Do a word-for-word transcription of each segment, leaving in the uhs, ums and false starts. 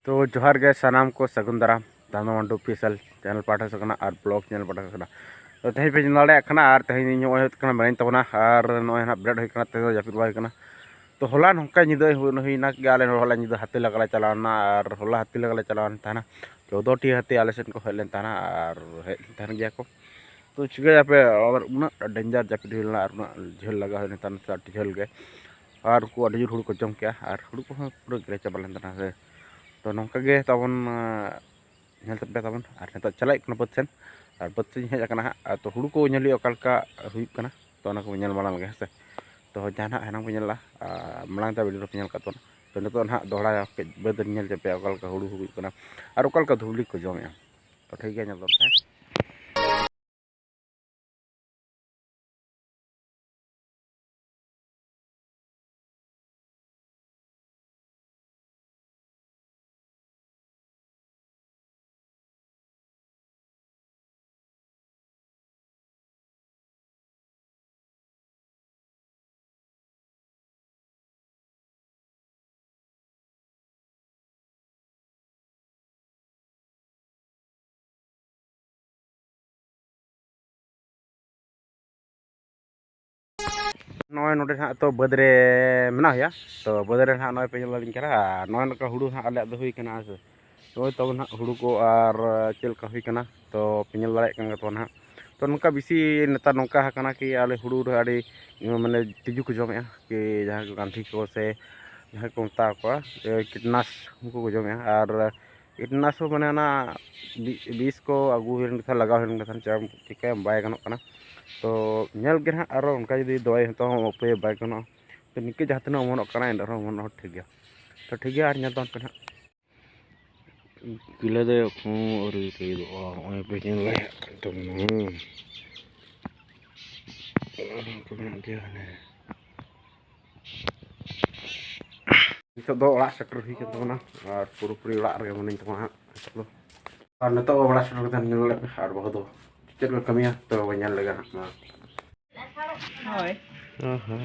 ᱛᱚ ᱡᱚᱦᱟᱨ ᱜᱮ ᱥᱟᱱᱟᱢ ᱠᱚ, ᱥᱟᱹᱜᱩᱱ ᱫᱟᱨᱟᱢ ᱫᱷᱟᱱᱚ ᱢᱟᱱᱰᱩ ᱚᱯᱷᱤᱥᱤᱭᱟᱞ ᱪᱮᱱᱮᱞ ᱯᱟᱦᱴᱟ ᱥᱮᱫ ᱠᱷᱚᱱᱟᱜ ᱟᱨ ᱵᱞᱚᱜ ᱪᱮᱱᱮᱞ ᱯᱟᱦᱴᱟ ᱥᱮᱫ ᱠᱷᱚᱱᱟᱜ᱾ ᱛᱚ ᱛᱮᱦᱮᱧ ᱯᱮ ᱧᱮᱞ ᱫᱟᱲᱮᱭᱟᱜ ᱠᱟᱱᱟ, ᱟᱨ ᱛᱮᱦᱮᱧ ᱱᱚᱜᱼᱚᱭ ᱦᱩᱭᱩᱜ ᱠᱟᱱᱟ ᱢᱮᱨᱮᱧ ᱛᱟᱵᱚᱱᱟ, ᱟᱨ ᱱᱚᱜᱼᱚᱭ ᱦᱟᱸᱜ ᱵᱮᱨᱮᱫ ᱦᱩᱭ ᱠᱟᱱᱟ, ᱛᱮᱦᱮᱧ ᱫᱚ ᱡᱟᱹᱯᱤᱫ ᱵᱟᱝ ᱦᱩᱭ ᱠᱟᱱᱟ᱾ ᱛᱚ ᱦᱚᱞᱟ ᱱᱚᱝᱠᱟ ᱧᱤᱫᱟᱹ ᱦᱩᱭ ᱦᱩᱭᱱᱟ ᱜᱮ, ᱟᱞᱮ ᱦᱚᱞᱟ ᱧᱤᱫᱟᱹ ᱦᱟᱹᱛᱤ ᱞᱟᱜᱟ ᱞᱮ ᱪᱟᱞᱟᱣ ᱞᱮᱱᱟ, ᱟᱨ ᱦᱚᱞᱟ ᱦᱟᱹᱛᱤ ᱞᱟᱜᱟ ᱞᱮ ᱪᱟᱞᱟᱣ ᱞᱮᱱ ᱛᱟᱦᱮᱱᱟ᱾ ᱪᱳᱫᱽᱫᱳ ᱴᱤ ᱦᱟᱹᱛᱤ ᱟᱞᱮ ᱥᱮᱫ ᱠᱚ ᱦᱮᱡ ᱞᱮᱱ ᱛᱟᱦᱮᱱᱟ, ᱟᱨ ᱦᱮᱡ ᱞᱮᱱ ᱛᱟᱦᱮᱱ ᱜᱮᱭᱟ ᱠᱚ᱾ ᱛᱚ ᱪᱤᱠᱟᱹᱭᱟᱯᱮ, ᱟᱵᱟᱨ ᱩᱱᱟᱹᱜ ᱰᱮᱧᱡᱟᱨ ᱡᱟᱹᱯᱤᱫ ᱦᱩᱭ ᱞᱮᱱᱟ, ᱟᱨ ᱩᱱᱟᱹᱜ ᱡᱷᱟᱹᱞ ᱞᱟᱜᱟ ᱦᱩᱭ ᱞᱮᱱ ᱛᱟᱦᱮᱱᱟ, ᱟᱹᱰᱤ ᱡᱷᱟᱹᱞ ᱜᱮ᱾ ᱟᱨ ᱩᱱᱠᱩ ᱟᱹᱰᱤ ᱡᱳᱨ ᱦᱩᱲᱩ ᱠᱚ ᱡᱚᱢ ᱠᱮᱜᱼᱟ, ᱟᱨ ᱦᱩᱲᱩ ᱠᱚᱦᱚᱸ ᱯᱩᱨᱟᱹ ᱜᱮᱞᱮ ᱪᱟᱵᱟ ᱞᱮᱱ ᱛᱟᱦᱮᱱᱟ ᱥᱮ᱾ ᱛᱚ ᱱᱚᱝᱠᱟ ᱜᱮ ᱛᱟᱵᱚᱱ, ᱟᱸ, ᱧᱮᱞ ᱛᱟᱯᱮ ᱛᱟᱵᱚᱱ᱾ ᱟᱨ ᱱᱤᱛᱚᱜ ᱪᱟᱞᱟᱜ ᱦᱩᱭᱩᱜ ᱠᱟᱱᱟ ᱵᱟᱹᱫᱽ ᱥᱮᱱ, ᱟᱨ ᱵᱟᱹᱫᱽ ᱥᱮᱱ ᱦᱮᱡ ᱟᱠᱟᱱᱟ ᱦᱟᱸᱜ᱾ ᱟᱨ ᱛᱚ ᱦᱩᱲᱩ ᱠᱚ ᱧᱮᱞ ᱦᱩᱭᱩᱜᱼᱟ, ᱚᱠᱟ ᱞᱮᱠᱟ ᱦᱩᱭᱩᱜ ᱠᱟᱱᱟ, ᱛᱚ ᱚᱱᱟ ᱠᱚᱵᱚᱱ ᱧᱮᱞ ᱢᱟᱲᱟᱝ ᱞᱮᱜᱮ, ᱦᱮᱸ ᱥᱮ᱾ ᱛᱚ ᱡᱟᱦᱟᱱᱟᱜ ᱦᱮᱱᱟᱝ ᱯᱮ ᱧᱮᱞ ᱞᱮᱜᱼᱟ, ᱟᱨ ᱢᱟᱲᱟᱝ ᱛᱮ ᱵᱷᱤᱰᱤᱭᱳ ᱨᱮᱯᱮ ᱧᱮᱞ ᱟᱠᱟᱫ ᱛᱟᱵᱚᱱᱟ᱾ ᱛᱚ ᱱᱤᱛᱚᱜ ᱱᱟᱦᱟᱜ ᱫᱚᱦᱲᱟ ᱠᱟᱹᱡ ᱵᱟᱹᱫᱽ ᱨᱮ ᱧᱮᱞ ᱪᱟᱯᱮᱭᱟ, ᱚᱠᱟ ᱞᱮᱠᱟ ᱦᱩᱲᱩ ᱦᱩᱭᱩᱜ ᱠᱟᱱᱟ ᱟᱨ ᱚᱠᱟ ᱞᱮᱠᱟ ᱫᱷᱩᱵᱽᱞᱤ ᱠᱚ ᱡᱚᱢᱮᱜᱼᱟ᱾ ᱛᱚ ᱴᱷᱤᱠ ᱜᱮᱭᱟ, ᱧᱮᱞ ᱛᱟᱵᱚᱱ ᱯᱮ᱾ ᱱᱚᱜᱼᱚᱭ ᱱᱚᱰᱮ ᱱᱟᱦᱟᱜ ᱛᱚ ᱵᱟᱹᱫᱽ ᱨᱮ ᱢᱮᱱᱟᱜ ᱦᱩᱭᱟ᱾ ᱛᱚ ᱵᱟᱹᱫᱽ ᱨᱮ ᱱᱟᱦᱟᱜ ᱱᱚᱜᱼᱚᱭ ᱯᱮ ᱧᱮᱞ ᱫᱟᱲᱮᱭᱟᱜ ᱠᱟᱱᱟ, ᱟᱨ ᱱᱚᱜᱼᱚᱭ ᱱᱚᱝᱠᱟ ᱦᱩᱲᱩ ᱱᱟᱦᱟᱜ ᱟᱞᱮᱭᱟᱜ ᱫᱚ ᱦᱩᱭ ᱠᱟᱱᱟ, ᱦᱮᱸ ᱥᱮ᱾ ᱱᱚᱜᱼᱚᱭ ᱛᱟᱵᱚᱱ ᱱᱟᱦᱟᱜ ᱦᱩᱲᱩ ᱠᱚ ᱟᱨ ᱪᱮᱫ ᱞᱮᱠᱟ ᱦᱩᱭ ᱠᱟᱱᱟ, ᱛᱚ ᱯᱮ ᱧᱮᱞ ᱫᱟᱲᱮᱭᱟᱜ ᱠᱟᱱ ᱜᱮᱭᱟ ᱛᱚ ᱱᱟᱦᱟᱜ᱾ ᱛᱚ ᱱᱚᱝᱠᱟ ᱵᱮᱥᱤ ᱱᱮᱛᱟᱨ ᱱᱚᱝᱠᱟ ᱟᱠᱟᱱᱟ ᱠᱤ ᱟᱞᱮ ᱦᱩᱲᱩ ᱨᱮ ᱟᱹᱰᱤ, ᱢᱟᱱᱮ, ᱛᱤᱡᱩ ᱠᱚ ᱡᱚᱢᱮᱜᱼᱟ ᱠᱤ ᱡᱟᱦᱟᱸᱭ ᱠᱚ ᱜᱟᱱᱫᱷᱤ ᱠᱚ ᱥᱮ ᱡᱟᱦᱟᱸᱭ ᱠᱚ ᱢᱮᱛᱟ ᱠᱚᱣᱟ, ᱮ, ᱠᱤᱴᱱᱟᱥ ᱩᱱᱠᱩ ᱠᱚ ᱡᱚᱢᱮᱜᱼᱟ᱾ ᱟᱨ ᱠᱤᱴᱱᱟᱥ ᱦᱚᱸ, ᱢᱟᱱᱮ, ᱚᱱᱟ ᱵᱤ-, ᱵᱤᱥ ᱠᱚ ᱟᱹᱜᱩ ᱦᱩᱭ ᱞᱮᱱ ᱠᱷᱟᱱ, ᱞᱟᱜᱟᱣ ᱦᱩᱭ ᱞᱮᱱ ᱠᱷᱟᱱ, ᱪᱮᱠᱟᱭᱟᱢ, ᱵᱟᱭ ᱜᱟᱱᱚᱜ ᱠᱟᱱᱟ᱾ ᱛᱚ ᱧᱮᱞ ᱜᱮ ᱱᱟᱦᱟᱜ, ᱟᱨᱚ ᱚᱱᱠᱟ ᱡᱩᱫᱤ ᱫᱚᱣᱟᱭ ᱦᱟᱛᱟᱣ ᱦᱚᱸ ᱩᱯᱟᱹᱭ ᱵᱟᱭ ᱜᱟᱱᱚᱜᱼᱟ᱾ ᱛᱚ ᱱᱤᱝᱠᱟᱹ ᱡᱟᱦᱟᱸ ᱛᱤᱱᱟᱹᱜ ᱚᱢᱚᱱᱚᱜ ᱠᱟᱱᱟ, ᱮᱱ ᱨᱮᱦᱚᱸ ᱚᱢᱚᱱᱚᱜ ᱦᱚᱸ ᱴᱷᱤᱠ ᱜᱮᱭᱟ᱾ ᱛᱚ ᱴᱷᱤᱠ ᱜᱮᱭᱟ, ᱟᱨ ᱧᱮᱞ ᱛᱟᱵᱚᱱ ᱯᱮ ᱱᱟᱦᱟᱜ᱾ ᱠᱤᱞᱟᱹ ᱫᱚ ᱮᱠᱷᱚᱱ ᱟᱹᱣᱨᱤ ᱛᱩᱭᱩᱫᱚᱜᱼᱟ᱾ ᱱᱚᱜᱼᱚᱭ ᱯᱮ ᱧᱮᱞ ᱫᱟᱲᱮᱭᱟᱜ ᱠᱟᱱ ᱛᱟᱵᱚᱱᱟ᱾ ᱦᱩᱸ᱾ ᱚᱱᱟ ᱠᱚ ᱢᱮᱱᱟᱜ ᱜᱮᱭᱟ ᱦᱟᱱᱮ᱾ ᱱᱤᱛᱚᱜ ᱫᱚ ᱚᱲᱟᱜ ᱥᱮᱴᱮᱨ ᱦᱩᱭ ᱠᱟᱱ ᱛᱟᱵᱚᱱᱟ, ᱟᱨ ᱯᱩᱨᱟᱹᱯᱩᱨᱤ ᱚᱲᱟᱜ ᱨᱮᱜᱮ ᱢᱮᱱᱟᱹᱧ ᱛᱟᱵᱚᱱᱟ ᱦᱟᱸᱜ ᱱᱤᱛᱚᱜ ᱫᱚ᱾ ᱟᱨ ᱱᱤᱛᱚᱜ ᱚᱲᱟᱜ ᱥᱮᱴᱮᱨ ᱠᱟᱛᱮ ᱧᱮᱞ ᱞᱮᱫ ᱯᱮ, ᱟᱨ ᱵᱟᱹᱦᱩ ᱫᱚ ᱪᱮᱫ ᱠᱚ ᱠᱟᱹᱢᱤᱭᱟ, ᱛᱚ ᱵᱚᱱ ᱧᱮᱞ ᱞᱮᱜᱮ ᱦᱟᱸᱜ ᱢᱟ᱾ ᱦᱳᱭ᱾ ᱚ ᱦᱚᱸ᱾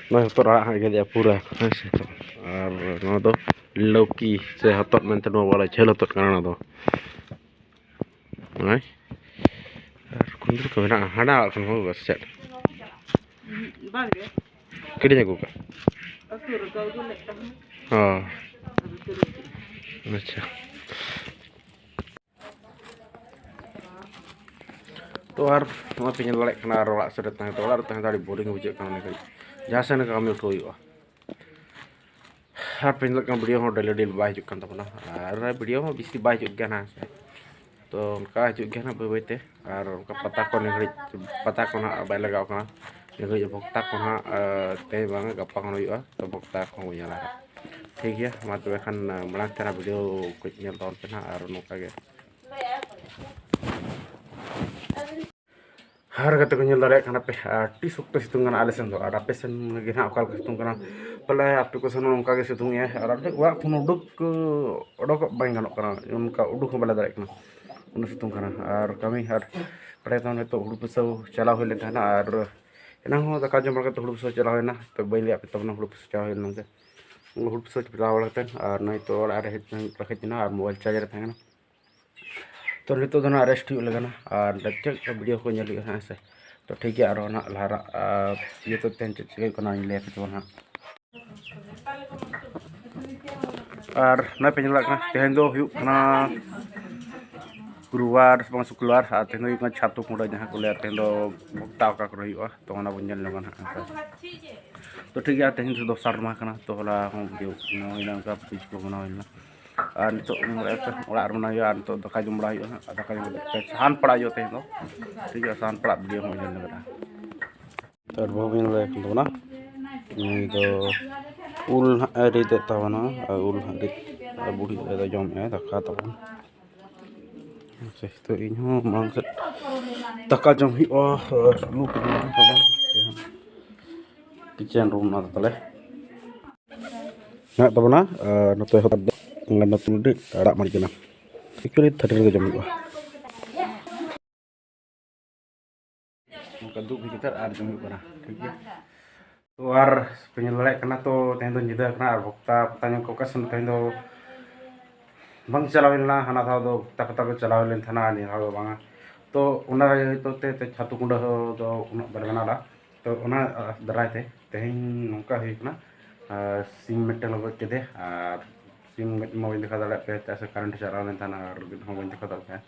ᱱᱚᱜᱼᱚᱭ ᱦᱚᱛᱚᱫ ᱟᱲᱟᱜ ᱦᱟᱸᱜ ᱜᱮᱫᱮᱜᱼᱟ ᱯᱩᱨᱟᱹ, ᱦᱮᱸ ᱥᱮ᱾ ᱟᱨ ᱱᱚᱣᱟ ᱫᱚ ᱞᱟᱹᱣᱠᱤ ᱥᱮ ᱦᱚᱛᱚᱫ ᱢᱮᱱᱛᱮ ᱱᱚᱣᱟ ᱵᱟᱲᱟᱭ, ᱡᱷᱟᱹᱞ ᱦᱚᱛᱚᱫ ᱠᱟᱱᱟ ᱚᱱᱟ ᱫᱚ᱾ ᱱᱚᱜᱼᱚᱭ᱾ ᱟᱨ ᱠᱩᱸᱫᱽᱨᱤ ᱠᱚ ᱢᱮᱱᱟᱜᱼᱟ, ᱦᱟᱸᱰᱟ ᱟᱲᱟᱜ ᱠᱷᱚᱱ ᱦᱚᱸ ᱵᱟᱥ ᱪᱮᱫ? ᱵᱟᱝᱜᱮ᱾ ᱠᱤᱨᱤᱧ ᱟᱹᱜᱩ ᱠᱟᱜ? ᱟᱹᱛᱩ ᱨᱮᱠᱚ ᱟᱹᱜᱩ ᱞᱮᱫ ᱛᱟᱦᱮᱸᱫ᱾ ᱚ᱾ ᱟᱫᱚ ᱠᱤᱨᱤᱧ ᱠᱮᱫᱟ᱾ ᱟᱪᱪᱷᱟ᱾ ᱛᱚ ᱟᱨ ᱱᱚᱜᱼᱚᱭ ᱯᱮ ᱧᱮᱞ ᱫᱟᱲᱮᱭᱟᱜ ᱠᱟᱱᱟ, ᱟᱨ ᱚᱲᱟᱜ ᱥᱮᱫ ᱨᱮ ᱛᱟᱦᱮᱸ, ᱛᱚ ᱚᱲᱟᱜ ᱨᱮ ᱛᱟᱦᱮᱸ ᱫᱚ ᱟᱹᱰᱤ ᱵᱳᱨᱤᱝ ᱵᱩᱡᱷᱟᱹᱜ ᱠᱟᱱᱟ᱾ ᱱᱤᱭᱟᱹ ᱜᱷᱟᱹᱲᱤᱡ ᱡᱟᱦᱟᱸ ᱥᱮᱱ ᱠᱟᱹᱢᱤ ᱩᱴᱷᱟᱹᱣ ᱦᱩᱭᱩᱜᱼᱟ᱾ ᱟᱨ ᱯᱮ ᱧᱮᱞ ᱠᱟᱱᱟ, ᱵᱷᱤᱰᱤᱭᱳ ᱦᱚᱸ ᱰᱮᱞᱤ ᱰᱮᱞᱤ ᱵᱟᱭ ᱦᱤᱡᱩᱜ ᱠᱟᱱ ᱛᱟᱵᱚᱱᱟ, ᱟᱨ ᱵᱷᱤᱰᱤᱭᱳ ᱦᱚᱸ ᱵᱮᱥᱤ ᱵᱟᱭ ᱦᱤᱡᱩᱜ ᱜᱮᱭᱟ ᱱᱟᱦᱟᱜ᱾ ᱛᱚ ᱚᱱᱠᱟ ᱦᱤᱡᱩᱜ ᱜᱮᱭᱟ ᱱᱟᱦᱟᱜ ᱵᱟᱹᱭ ᱵᱟᱹᱭ ᱛᱮ᱾ ᱟᱨ ᱚᱱᱠᱟ ᱯᱟᱛᱟ ᱠᱚ ᱱᱤᱭᱟᱹ ᱜᱷᱟᱹᱲᱤᱡ, ᱯᱟᱛᱟ ᱠᱚ ᱱᱟᱦᱟᱜ ᱵᱟᱭ ᱞᱟᱜᱟᱣ ᱠᱟᱱᱟ ᱱᱤᱭᱟᱹ ᱜᱷᱟᱹᱲᱤᱡ᱾ ᱵᱷᱚᱠᱛᱟ ᱠᱚ ᱱᱟᱦᱟᱜ, ᱟᱨ ᱛᱮᱦᱮᱧ ᱵᱟᱝ, ᱜᱟᱯᱟ ᱠᱷᱚᱱ ᱦᱩᱭᱩᱜᱼᱟ᱾ ᱛᱚ ᱵᱷᱚᱠᱛᱟ ᱠᱚᱦᱚᱸ ᱵᱚᱱ ᱧᱮᱞᱟ ᱱᱟᱦᱟᱜ᱾ ᱴᱷᱤᱠ ᱜᱮᱭᱟ, ᱢᱟ ᱛᱚᱵᱮ ᱠᱷᱟᱱ, ᱢᱟᱲᱟᱝ ᱛᱮᱱᱟᱜ ᱵᱷᱤᱰᱤᱭᱳ ᱠᱚ ᱧᱮᱞ ᱛᱟᱵᱚᱱ ᱯᱮ ᱱᱟᱦᱟᱜ, ᱟᱨ ᱱᱚᱝᱠᱟ ᱜᱮ᱾ ᱟᱨ ᱜᱟᱛᱮ ᱠᱚ, ᱧᱮᱞ ᱫᱟᱲᱮᱭᱟᱜ ᱠᱟᱱᱟ ᱯᱮ, ᱟᱹᱰᱤ ᱥᱚᱠᱛᱚ ᱥᱤᱛᱩᱝ ᱠᱟᱱᱟ ᱟᱞᱮ ᱥᱮᱱ ᱫᱚ᱾ ᱟᱨ ᱟᱯᱮ ᱥᱮᱱ ᱜᱮ ᱱᱟᱦᱟᱜ ᱚᱠᱟ ᱞᱮᱠᱟ ᱥᱤᱛᱩᱝ ᱠᱟᱱᱟ? ᱯᱟᱞᱮ ᱟᱯᱮ ᱠᱚ ᱥᱮᱱ ᱦᱚᱸ ᱚᱱᱠᱟ ᱜᱮ ᱥᱤᱛᱩᱝ ᱮᱜᱼᱟᱭ᱾ ᱟᱨ ᱟᱞᱮ ᱚᱲᱟᱜ ᱠᱷᱚᱱ ᱩᱰᱩᱠ, ᱚᱰᱚᱠᱚᱜ ᱵᱟᱝ ᱜᱟᱱᱚᱜ ᱠᱟᱱᱟ, ᱚᱱᱠᱟ ᱩᱰᱩᱠ ᱦᱚᱸ ᱵᱟᱞᱮ ᱫᱟᱲᱮᱭᱟᱜ ᱠᱟᱱᱟ, ᱩᱱᱟᱹᱜ ᱥᱤᱛᱩᱝ ᱠᱟᱱᱟ᱾ ᱟᱨ ᱠᱟᱹᱢᱤ, ᱟᱨ ᱵᱟᱲᱟᱭ ᱛᱟᱦᱮᱱ ᱱᱤᱛᱚᱜ ᱦᱩᱲᱩ ᱯᱤᱥᱟᱹᱣ ᱪᱟᱞᱟᱣ ᱦᱩᱭ ᱞᱮᱱ ᱛᱟᱦᱮᱱᱟ, ᱟᱨ ᱮᱱᱟᱝ ᱦᱚᱸ ᱫᱟᱠᱟ ᱡᱚᱢ ᱵᱟᱲᱟ ᱠᱟᱛᱮ ᱦᱩᱲᱩ ᱯᱤᱥᱟᱹᱣ ᱪᱟᱞᱟᱣ ᱦᱩᱭᱱᱟ᱾ ᱛᱚ ᱵᱟᱹᱧ ᱞᱟᱹᱭᱟᱫ ᱯᱮ ᱛᱟᱵᱚᱱᱟ ᱦᱩᱲᱩ ᱯᱤᱥᱟᱹᱣ ᱪᱟᱞᱟᱣ ᱦᱩᱭ ᱞᱮᱱᱟ ᱢᱮᱱᱛᱮ᱾ ᱦᱩᱲᱩ ᱯᱤᱥᱟᱹᱣ ᱪᱟᱞᱟᱣ ᱵᱟᱲᱟ ᱠᱟᱛᱮ ᱟᱨ ᱱᱚᱜᱼᱚᱭ ᱛᱚ ᱚᱲᱟᱜ ᱨᱮ ᱦᱮᱡ, ᱦᱮᱡ ᱠᱟᱛᱮ ᱱᱟᱜ ᱟᱨ ᱢᱳᱵᱟᱭᱤᱞ ᱪᱟᱨᱡᱽ ᱨᱮ ᱛᱟᱦᱮᱸ ᱠᱟᱱᱟ᱾ ᱛᱚ ᱱᱤᱛᱚᱜ ᱫᱚ ᱱᱟᱜ ᱨᱮᱥᱴ ᱦᱩᱭᱩᱜ ᱞᱟᱹᱜᱤᱫ ᱱᱟᱜ, ᱟᱨ ᱪᱮᱫ ᱵᱷᱤᱰᱤᱭᱳ ᱠᱚ ᱧᱮᱞ ᱦᱩᱭᱩᱜᱼᱟ ᱦᱟᱸᱜ, ᱦᱮᱸ ᱥᱮ᱾ ᱛᱚ ᱴᱷᱤᱠ ᱜᱮᱭᱟ, ᱟᱨᱦᱚᱸ ᱱᱟᱜ ᱞᱟᱦᱟ ᱨᱮ, ᱟᱨ ᱤᱭᱟᱹ ᱛᱮ ᱛᱮᱦᱮᱧ ᱪᱮᱫ ᱪᱤᱠᱟᱹ ᱦᱩᱭᱩᱜ ᱠᱟᱱᱟ ᱤᱧ ᱞᱟᱹᱭ ᱟᱯᱮ ᱛᱟᱵᱚᱱᱟ ᱦᱟᱸᱜ᱾ ᱟᱨ ᱱᱚᱜᱼᱚᱭ ᱯᱮ ᱧᱮᱞ ᱫᱟᱲᱮᱭᱟᱜ ᱠᱟᱱᱟ, ᱛᱮᱦᱮᱧ ᱫᱚ ᱦᱩᱭᱩᱜ ᱠᱟᱱᱟ ᱜᱩᱨᱩᱵᱟᱨ ᱵᱟᱝ ᱥᱩᱠᱨᱵᱟᱨ, ᱟᱨ ᱛᱮᱦᱮᱧ ᱫᱚ ᱦᱩᱭᱩᱜ ᱠᱟᱱᱟ ᱪᱷᱟᱛᱩ ᱠᱩᱲᱟᱹ, ᱡᱟᱦᱟᱸ ᱠᱚ ᱞᱟᱹᱭᱟ ᱛᱮᱦᱮᱧ ᱫᱚ ᱵᱷᱚᱠᱛᱟ ᱚᱠᱟ ᱠᱚᱨᱮ ᱦᱩᱭᱩᱜᱼᱟ, ᱛᱚ ᱚᱱᱟ ᱵᱚᱱ ᱧᱮᱞ ᱧᱚᱜᱟ ᱱᱟᱦᱟᱜ, ᱦᱮᱸ ᱥᱮ᱾ ᱛᱚ ᱴᱷᱤᱠ ᱜᱮᱭᱟ, ᱛᱮᱦᱮᱧ ᱫᱚ ᱫᱚᱥᱟᱨ ᱢᱟᱦᱟ ᱠᱟᱱᱟ, ᱛᱚ ᱦᱚᱞᱟ ᱦᱚᱸ ᱵᱷᱤᱰᱤᱭᱳ ᱵᱮᱱᱟᱣ ᱦᱩᱭᱱᱟ, ᱚᱱᱠᱟ ᱯᱤᱪ ᱠᱚ ᱵᱮᱱᱟᱣ ᱦᱩᱭᱱᱟ᱾ ᱟᱨ ᱱᱤᱛᱚᱜ ᱚᱲᱟᱜ ᱨᱮ ᱢᱮᱱᱟᱜ ᱦᱩᱭᱩᱜᱼᱟ, ᱟᱨ ᱱᱤᱛᱚᱜ ᱫᱟᱠᱟ ᱡᱚᱢ ᱵᱟᱲᱟ ᱦᱩᱭᱩᱜᱼᱟ ᱦᱟᱸᱜ, ᱟᱨ ᱫᱟᱠᱟ ᱡᱚᱢ ᱠᱟᱛᱮ ᱥᱟᱦᱟᱱ ᱯᱟᱲᱟᱜ ᱦᱩᱭᱩᱜᱼᱟ ᱛᱮᱦᱮᱧ ᱫᱚ, ᱴᱷᱤᱠ ᱜᱮᱭᱟ, ᱥᱟᱦᱟᱱ ᱯᱟᱲᱟᱜ ᱵᱷᱤᱰᱤᱭᱳ ᱦᱚᱸ ᱧᱮᱞ ᱞᱮ ᱠᱟᱱᱟ᱾ ᱛᱚ ᱟᱨ ᱵᱟᱹᱦᱩ ᱵᱮᱱ ᱞᱟᱹᱭ ᱠᱟᱱ ᱛᱟᱵᱚᱱᱟ, ᱱᱩᱭ ᱫᱚ ᱩᱞ ᱦᱟᱸᱜ ᱮ ᱨᱤᱫ ᱮᱫ ᱛᱟᱵᱚᱱᱟ, ᱟᱨ ᱩᱞ ᱦᱟᱸᱜ ᱨᱤᱫ, ᱟᱨ ᱵᱩᱲᱦᱤ ᱫᱚ ᱡᱚᱢᱮᱫᱼᱟᱭ ᱫᱟᱠᱟ ᱛᱟᱵᱚᱱ᱾ ᱟᱪᱪᱷᱟ, ᱛᱚ ᱤᱧ ᱦᱚᱸ ᱢᱟᱲᱟᱝ ᱥᱮᱫ ᱫᱟᱠᱟ ᱡᱚᱢ ᱦᱩᱭᱩᱜᱼᱟ, ᱟᱨ ᱞᱩ ᱠᱤᱫᱤᱧ ᱛᱟᱵᱚᱱ ᱠᱤᱪᱮᱱ ᱨᱩᱢ ᱚᱱᱟ ᱫᱚ ᱛᱟᱞᱮ᱾ ᱢᱮᱱᱟᱜ ᱛᱟᱵᱚᱱᱟ, ᱟᱨ ᱱᱚᱛᱮ ᱦᱚᱛᱚᱫ ᱫᱚ ᱱᱚᱛᱮ ᱢᱤᱫᱴᱤᱡ ᱟᱲᱟᱜ ᱢᱟᱹᱨᱤᱪ ᱠᱟᱱᱟ᱾ ᱮᱠᱪᱩᱭᱮᱞᱤ ᱛᱷᱟᱹᱨᱤ ᱨᱮᱜᱮ ᱡᱚᱢ ᱦᱩᱭᱩᱜᱼᱟ᱾ ᱱᱚᱝᱠᱟ ᱫᱩᱜ ᱦᱩᱭ ᱠᱟᱛᱮ ᱟᱨ ᱡᱚᱢ ᱦᱩᱭᱩᱜ ᱠᱟᱱᱟ, ᱴᱷᱤᱠ ᱜᱮᱭᱟ᱾ ᱛᱚ ᱟᱨ ᱯᱮ ᱧᱮᱞ ᱫᱟᱲᱮᱭᱟᱜ ᱠᱟᱱᱟ, ᱛᱚ ᱛᱮᱦᱮᱧ ᱫᱚ ᱧᱤᱫᱟᱹ ᱠᱟᱱᱟ ᱟᱨ ᱵᱷᱚᱠᱛᱟ ᱯᱟᱛᱟ ᱧᱮᱞ ᱠᱚ ᱚᱠᱟ ᱥᱮᱱ ᱛᱮᱦᱮᱧ ᱫᱚ ᱵᱟᱝ ᱪᱟᱞᱟᱣ ᱦᱩᱭ ᱞᱮᱱᱟ᱾ ᱦᱟᱱᱟ ᱫᱷᱟᱣ ᱫᱚ ᱵᱷᱚᱠᱛᱟ ᱯᱟᱛᱟ ᱠᱚ ᱪᱟᱞᱟᱣ ᱦᱩᱭ ᱞᱮᱱ ᱛᱟᱦᱮᱱᱟ, ᱟᱨ ᱱᱤᱭᱟᱹ ᱫᱷᱟᱣ ᱫᱚ ᱵᱟᱝᱟ᱾ ᱛᱚ ᱚᱱᱟ ᱦᱚᱛᱮᱡ ᱛᱮ ᱪᱷᱟᱛᱩ ᱠᱩᱸᱰᱟᱹ ᱫᱚ ᱩᱱᱟᱹᱜ ᱵᱟᱞᱮ ᱵᱮᱱᱟᱣ ᱞᱮᱫᱟ᱾ ᱛᱚ ᱚᱱᱟ ᱫᱟᱨᱟᱭ ᱛᱮ ᱛᱮᱦᱮᱧ ᱱᱚᱝᱠᱟ ᱦᱩᱭ ᱠᱟᱱᱟ, ᱟᱨ ᱥᱤᱢ ᱢᱤᱫᱴᱮᱱ ᱞᱮ ᱜᱚᱡ ᱠᱮᱫᱮ, ᱟᱨ ᱥᱤᱢ ᱜᱚᱡ ᱢᱟ ᱵᱟᱹᱧ ᱫᱮᱠᱷᱟᱣ ᱫᱟᱲᱮᱭᱟᱜ ᱯᱮ, ᱪᱮᱫᱟᱜ ᱥᱮ ᱠᱟᱨᱮᱱᱴ ᱪᱟᱞᱟᱣ ᱞᱮᱱ ᱛᱟᱦᱮᱱᱟ ᱟᱨ ᱜᱮᱫ ᱦᱚᱸ ᱵᱟᱹᱧ ᱫᱮᱠᱷᱟᱣ ᱫᱟᱲᱮᱭᱟᱜ ᱯᱮᱭᱟ᱾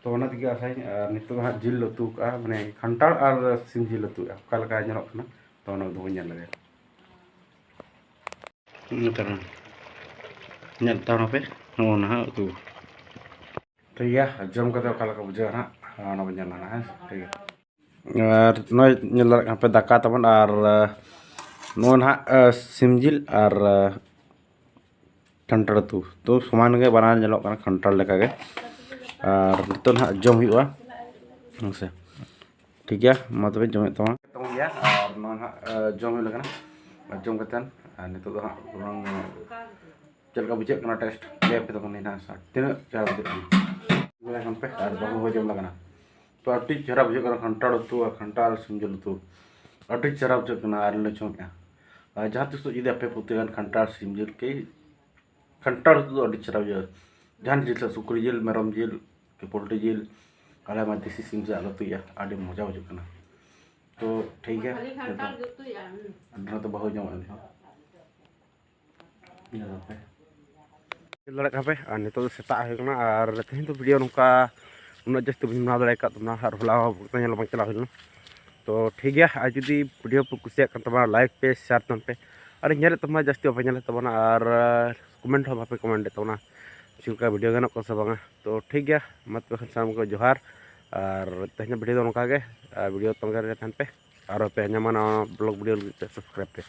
ᱛᱚ ᱚᱱᱟ ᱛᱮᱜᱮ ᱟᱥᱟᱧ, ᱟᱨ ᱱᱤᱛᱚᱜ ᱫᱚ ᱦᱟᱸᱜ ᱡᱤᱞ ᱞᱮ ᱩᱛᱩ ᱠᱟᱜᱼᱟ, ᱢᱟᱱᱮ ᱠᱷᱟᱱᱴᱟᱲ ᱟᱨ ᱥᱤᱢ ᱡᱤᱞ ᱞᱮ ᱩᱛᱩ ᱠᱟᱜᱼᱟ, ᱚᱠᱟ ᱞᱮᱠᱟ ᱧᱮᱞᱚᱜ ᱠᱟᱱᱟ᱾ ᱛᱚ ᱚᱱᱟ ᱫᱚᱵᱚᱱ ᱧᱮᱞ ᱞᱮᱜᱮ᱾ ᱱᱮᱛᱟᱨ ᱧᱮᱞ ᱛᱟᱵᱚᱱ ᱯᱮ, ᱱᱚᱜᱼᱚ ᱱᱟᱦᱟᱜ ᱩᱛᱩ᱾ ᱴᱷᱤᱠ ᱜᱮᱭᱟ, ᱡᱚᱢ ᱠᱟᱛᱮ ᱚᱠᱟ ᱞᱮᱠᱟ ᱵᱩᱡᱷᱟᱹᱜᱼᱟ ᱱᱟᱦᱟᱜ, ᱚᱱᱟ ᱵᱚᱱ ᱧᱮᱞᱟ ᱱᱟᱦᱟᱜ, ᱦᱮᱸ ᱥᱮ? ᱴᱷᱤᱠ ᱜᱮᱭᱟ᱾ ᱟᱨ ᱱᱚᱜᱼᱚᱭ ᱧᱮᱞ ᱫᱟᱲᱮᱭᱟᱜ ᱠᱟᱱᱟ ᱯᱮ ᱫᱟᱠᱟ ᱛᱟᱵᱚᱱ, ᱟᱨ ᱱᱚᱜᱼᱚ ᱱᱟᱦᱟᱜ ᱥᱤᱢ ᱡᱤᱞ ᱟᱨ ᱠᱷᱟᱱᱴᱟᱲ ᱩᱛᱩ᱾ ᱛᱚ ᱥᱚᱢᱟᱱ ᱜᱮ ᱵᱟᱱᱟᱨ ᱧᱮᱞᱚᱜ ᱠᱟᱱᱟ, ᱠᱷᱟᱱᱴᱟᱲ ᱞᱮᱠᱟ ᱜᱮ᱾ ᱟᱨ ᱱᱤᱛᱚᱜ ᱱᱟᱦᱟᱜ ᱡᱚᱢ ᱦᱩᱭᱩᱜᱼᱟ, ᱦᱮᱸ ᱥᱮ? ᱴᱷᱤᱠ ᱜᱮᱭᱟ, ᱢᱟ ᱛᱚᱵᱮ ᱡᱚᱢᱮᱫ ᱛᱟᱵᱚᱱ ᱜᱮᱭᱟ᱾ ᱟᱨ ᱱᱚᱣᱟ ᱱᱟᱦᱟᱜ, ᱟᱸ, ᱡᱚᱢ ᱦᱩᱭ ᱞᱮᱱᱟ᱾ ᱟᱨ ᱡᱚᱢ ᱠᱟᱛᱮᱫ, ᱟᱨ ᱱᱤᱛᱚᱜ ᱫᱚ ᱦᱟᱸᱜ ᱵᱚᱨᱚᱝ, ᱟᱸ, ᱪᱮᱫ ᱞᱮᱠᱟ ᱵᱩᱡᱷᱟᱹᱜ ᱠᱟᱱᱟ ᱴᱮᱥᱴ? ᱞᱟᱹᱭ ᱟᱯᱮ ᱛᱟᱵᱚᱱ ᱱᱟᱦᱟᱜ, ᱛᱤᱱᱟᱹᱜ ᱪᱮᱦᱨᱟ ᱵᱩᱡᱷᱟᱹᱜ ᱠᱟᱱᱟ᱾ ᱧᱮᱞ ᱠᱷᱟᱱ ᱯᱮ, ᱟᱨ ᱵᱟᱹᱦᱩ ᱦᱚᱸ ᱡᱚᱢ ᱞᱟᱜᱟᱱᱟ᱾ ᱛᱚ ᱟᱹᱰᱤ ᱪᱮᱦᱨᱟ ᱵᱩᱡᱷᱟᱹᱜ ᱠᱟᱱᱟ ᱠᱷᱟᱱᱴᱟᱲ ᱩᱛᱩ ᱟᱨ ᱠᱷᱟᱱᱴᱟᱲ ᱥᱤᱢ ᱡᱤᱞ ᱩᱛᱩ᱾ ᱟᱹᱰᱤ ᱪᱮᱦᱨᱟ ᱵᱩᱡᱷᱟᱹᱜ ᱠᱟᱱᱟ, ᱟᱨ ᱞᱮ ᱡᱚᱢᱮᱫᱼᱟ᱾ ᱟᱨ ᱡᱟᱦᱟᱸ ᱛᱤᱥ ᱡᱩᱫᱤ ᱟᱯᱮ ᱯᱮ ᱩᱛᱩᱭ ᱠᱷᱟᱱ ᱠᱷᱟᱱᱴᱟᱲ ᱥᱤᱢ ᱡᱤᱞ ᱠᱤ, ᱠᱷᱟᱱᱴᱟᱲ ᱩᱛᱩ ᱫᱚ ᱟᱹᱰᱤ ᱪᱮᱦᱨᱟ ᱵᱩᱡᱷᱟᱹᱜᱼᱟ᱾ ᱡᱟᱦᱟᱱ ᱡᱤᱞ ᱥᱮ ᱥᱩᱠᱨᱤ ᱡᱤᱞ, ᱢᱮᱨᱚᱢ ᱡᱤᱞ, ᱠᱤ ᱯᱳᱞᱴᱨᱤ ᱡᱤᱞ, ᱟᱞᱮ ᱢᱟ ᱫᱮᱥᱤ ᱥᱤᱢ ᱥᱮ ᱟᱞᱮ ᱩᱛᱩᱭᱟ, ᱟᱹᱰᱤ ᱢᱚᱡᱟ ᱵᱩᱡᱷᱟᱹᱜ ᱠᱟᱱᱟ᱾ ᱛᱚ ᱴᱷᱤᱠ ᱜᱮᱭᱟ, ᱠᱷᱟᱹᱞᱤ ᱠᱷᱟᱱᱴᱟᱲ ᱜᱮ ᱩᱛᱩᱭᱟ᱾ ᱟᱨ ᱱᱚᱛᱮ ᱵᱟᱹᱦᱩ ᱡᱚᱢ ᱮᱫ ᱦᱚᱸ᱾ ᱧᱮᱞ ᱫᱟᱲᱮᱭᱟᱜ ᱠᱟᱱᱟ ᱯᱮ, ᱟᱨ ᱱᱤᱛᱚᱜ ᱫᱚ ᱥᱮᱛᱟᱜ ᱦᱩᱭ ᱠᱟᱱᱟ, ᱟᱨ ᱛᱮᱦᱮᱧ ᱫᱚ ᱵᱷᱤᱰᱤᱭᱳ ᱱᱚᱝᱠᱟ ᱩᱱᱟᱹᱜ ᱡᱟᱹᱥᱛᱤ ᱵᱟᱹᱧ ᱵᱮᱱᱟᱣ ᱫᱟᱲᱮ ᱟᱠᱟᱫ ᱛᱟᱵᱚᱱᱟ, ᱟᱨ ᱦᱚᱞᱟ ᱦᱚᱸ ᱵᱷᱚᱠᱛᱟ ᱧᱮᱞ ᱵᱟᱝ ᱪᱟᱞᱟᱣ ᱦᱩᱭ ᱞᱮᱱᱟ᱾ ᱛᱚ ᱴᱷᱤᱠ ᱜᱮᱭᱟ, ᱟᱨ ᱡᱩᱫᱤ ᱵᱷᱤᱰᱤᱭᱳ ᱯᱮ ᱠᱩᱥᱤᱭᱟᱜ ᱠᱟᱱ ᱛᱟᱵᱚᱱᱟ, ᱞᱟᱭᱤᱠ ᱯᱮ, ᱥᱮᱭᱟᱨ ᱛᱟᱵᱚᱱ ᱯᱮ, ᱟᱨ ᱧᱮᱞᱮᱫ ᱛᱟᱵᱚᱱᱟ ᱡᱟᱹᱥᱛᱤ ᱵᱟᱯᱮ ᱧᱮᱞᱮᱫ ᱛᱟᱵᱚᱱᱟ, ᱟᱨ ᱠᱚᱢᱮᱱᱴ ᱦᱚᱸ ᱵᱟᱯᱮ ᱠᱚᱢᱮᱱᱴᱮᱫ ᱛᱟᱵᱚᱱᱟ ᱪᱮᱫ ᱞᱮᱠᱟ ᱵᱷᱤᱰᱤᱭᱳ ᱜᱟᱱᱚᱜ ᱠᱟᱱᱟ ᱥᱮ ᱵᱟᱝᱟ᱾ ᱛᱚ ᱴᱷᱤᱠ ᱜᱮᱭᱟ, ᱢᱟ ᱛᱚᱵᱮ ᱠᱷᱟᱱ ᱥᱟᱱᱟᱢ ᱠᱚ ᱡᱚᱦᱟᱨ, ᱟᱨ ᱛᱮᱦᱮᱧᱟᱜ ᱵᱷᱤᱰᱤᱭᱳ ᱫᱚ ᱱᱚᱝᱠᱟ ᱜᱮ, ᱟᱨ ᱵᱷᱤᱰᱤᱭᱳ ᱛᱚᱸᱜᱮ ᱨᱮ ᱛᱟᱦᱮᱱ ᱯᱮ, ᱟᱨᱚ ᱯᱮ ᱧᱟᱢᱟ ᱱᱟᱣᱟ ᱵᱞᱚᱜ ᱵᱷᱤᱰᱤᱭᱳ ᱞᱟᱹᱜᱤᱫ ᱛᱮ ᱥᱟᱵᱥᱠᱨᱟᱭᱤᱵᱽ ᱯᱮ᱾